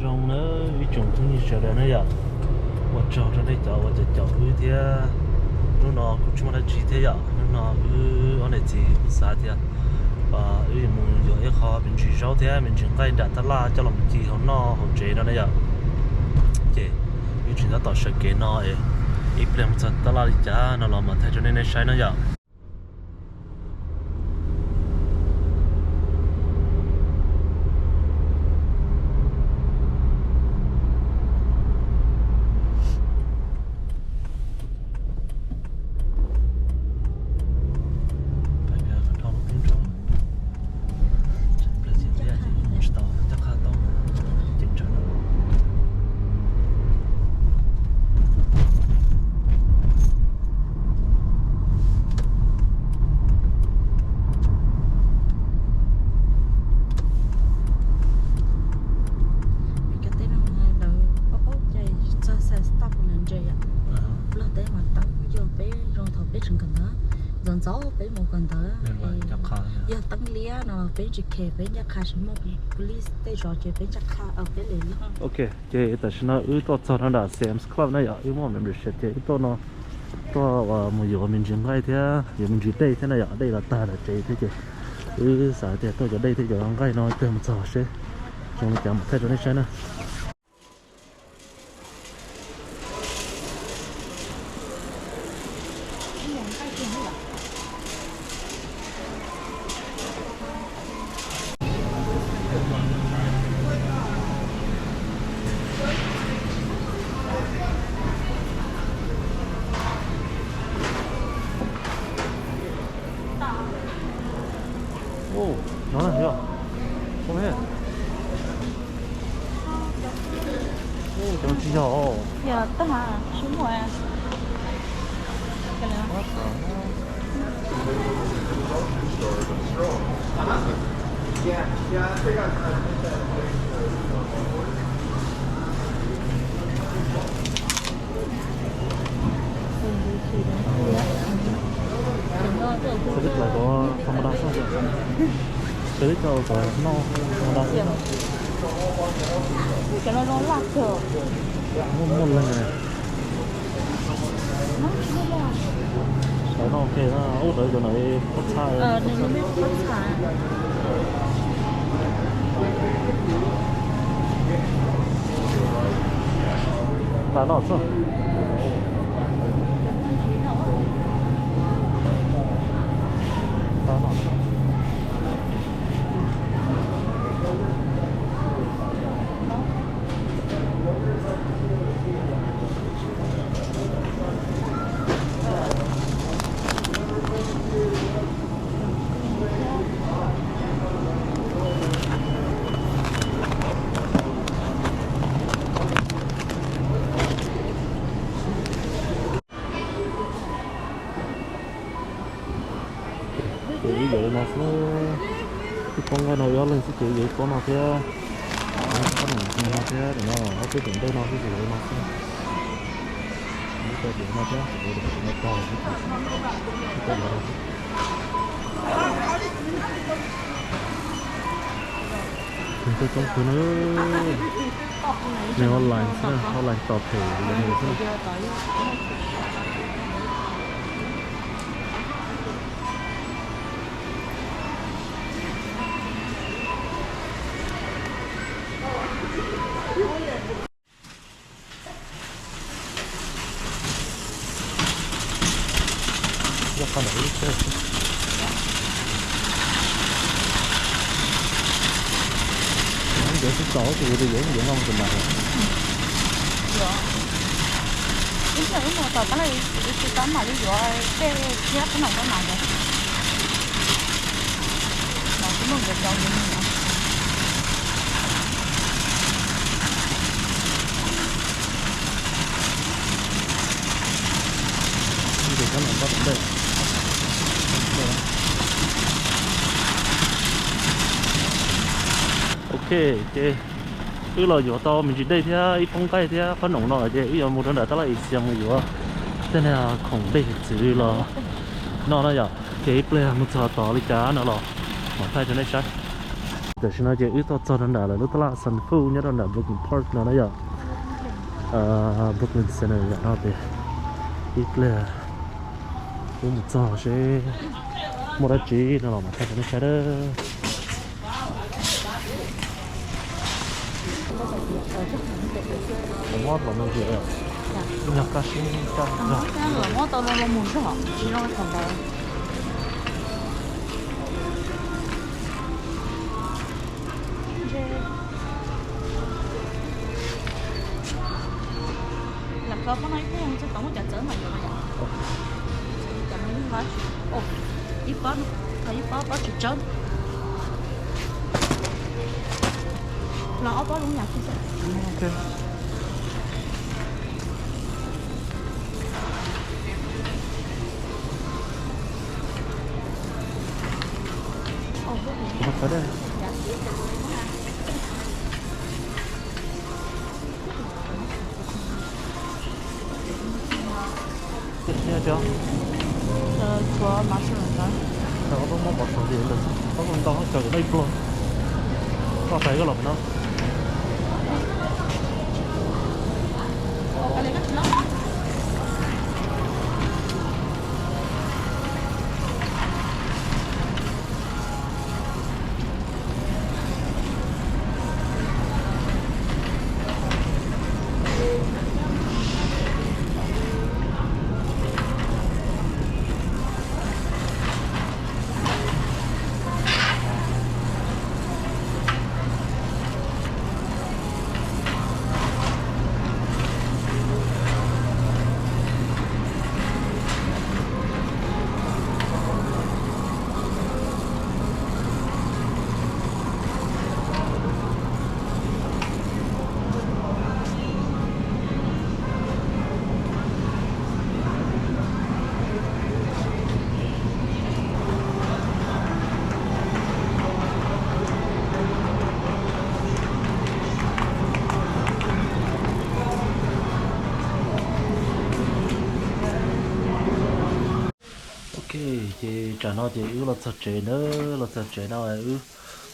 Zoo nawb ib tsoom phooj ywg sawv daws na yom, ua tsaug rau nej cov uas caum caum wb thiab. Hnub no kuj tsis muaj dab tsi thiab yom, hnub no wb ob niam txiv kuj xav tias wb yuav mus yuav ib qho me ntsis zaub thiab me ntsis nqaij nram tab laj coj los ci hauv noj hauv tsev no na yom. Ces wb tseem tab tom sawv kev no es ib pliag mus txog tab laj li cas no los mam thaij rau nej nej saib na yom. Cov teb no lawv paub paub cai txog size stop lawv ntse yom. Nplog teb mas teeb yog peb zoo thaum peb tseem kawm ntawv, ntxov ntxov peb mus kawm ntawv, yog teeb liab no peb tsis khe, peb ncaj qha tsis muaj police tej zov ces peb ncaj qha peb li loj. Ok, ces tam sim no wb tuaj txog rau nram Sam's Club na yom, wb muaj membership ces wb tuaj no, tuaj mus yuav me ntsis nqaij thiab yuav me ntsis dej thiab na yom, dej los tag nram tsev thiab ces wb xav tias tuaj yuav dej thiab yuav nqaij no ib pliag mus txog seb zoo li cas mam thaij rau nej saib na. Ub, no na yog, ub he. Ub, cov tsis yog. Yog tab mas tsis muaj. Xws li cov thaum ma da xwb, xws li cov thaum noj ma da xwb. Cov no zoo laj kawg. Muaj muaj leeg. Sawv no ok na, ub rawv cov no pob txha. Nqa noj xwb. Ces wb yuav li no xwb, ib pob nqaij no wb ob leeg xwb ces wb yuav ib pob no thiab, ib pob no thiab, no ob peb tus ntej no xwb ces yuav li no xwb. Ib co yuav no thiab, ib co yuav no tag xwb ces ib co yuav no xwb. Nws coob coob kawg na. Nws online xwb na, online tos phem li no xwb na. Yog qhov ntawd ib teg xwb. Ntawd xwb tau tus yuav tus yuav tus yuav no tus mas. Ib pliag wb mus tom tab laj wb tsis tau mam li yuav tej thiab qhob noom no mas ntawd. Mas kuv mloog yuav cov yuav mus no. Ok, ces wb los yuav tau me ntsis dej thiab ib pob nqaij thiab qhob noom no ces wb yuav mus rau nram tab laj Asia mus yuav tej niag khoom dej txwv los no na yom. Ces ib pliag mus txog tod li cas no los mam thaij rau nej saib. Tam sim no ces wb tuaj txog rau nram lawv lub taj laj Sun Fu nyob rau nram Brooklyn Park no na yom. Brooklyn Center yom no ces ib pliag wb mus txog seb muaj dab tsi no los mam thaij rau nej saib dab. Mob los mus zog, nyog kaj siab kaj zog. Mob tau los mus zog tsis zoo thaum ntawd. Lam kho pob no ib pliag tsis tau muaj cov txawv ntawm no yom. Cov no ib pob, ib pob, pob tsis tsawb. Los ob pob lub nyam xwb. Muab pov saum li ntawd, pov ntau cov no ib pluag. Koj tais koj los no. Ok, ces tsam no ces wb los txog tsev na, los txog tsev no wb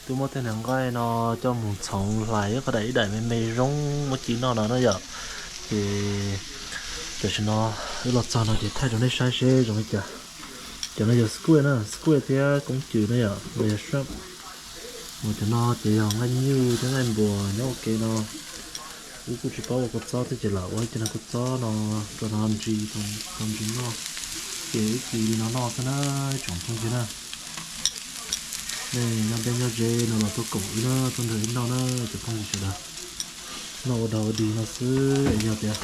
twb muab tej niag nqaij no coj mus txhoov hlais ib qho daim ib daim me me zoo muab ci noj no na yom. Ces tam sim no wb los txog no ces thaij rau nej saib seb zoo li cas. Cov no yog squid na, squid thiab koob cws na yom, no yog shrimp. Mas cov no ces yog nqaij nyuj thiab nqaij npuas nyob ua ke no. Wb kuj tsis paub ua kua txob thiab ces lam ua ib co no kua txob no rau no ntsis, tau ntsis noj. Ces wb ci li no noj xwb na, tsoom phooj ywg na. Nej nyob deb nyob ze no los tuaj koom wb na, tuaj nrog wb noj na cov phooj ywg sawv daws. Noj ua dog ua dig no xwb es yog tias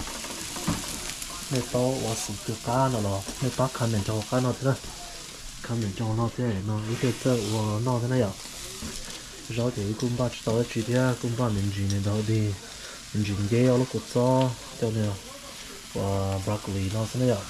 nej paub ua xim twg qab no los nej pab comment rau hauv qab no thiab na. Comment rau hauv no thiab no wb thiaj txawj ua noj thiab na yom. Zaub ces wb kuj npaj tsis tau dab tsi thiab, kuj npaj me ntsis me dog dig, me ntsis nceb, ob lub kua txob, coj ua broccoli no xwb na yom.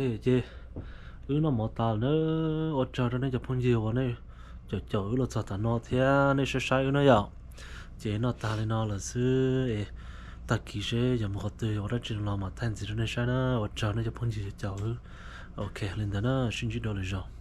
Ces wb noj mov tas lawm na, ua tsaug rau nej cov phooj ywg uas nej caum caum wb los txog tam no thiab nej saib saib wb na yom. Ces noj tag li no lawm xwb es tag kis seb yuav mus qhov twg yuav ua dab tsi los mam thaij ntxiv rau nej saib na, ua tsaug nej cov phooj ywg caum wb. Ok, li ntawd na, sib ntsib dua lwm zaus.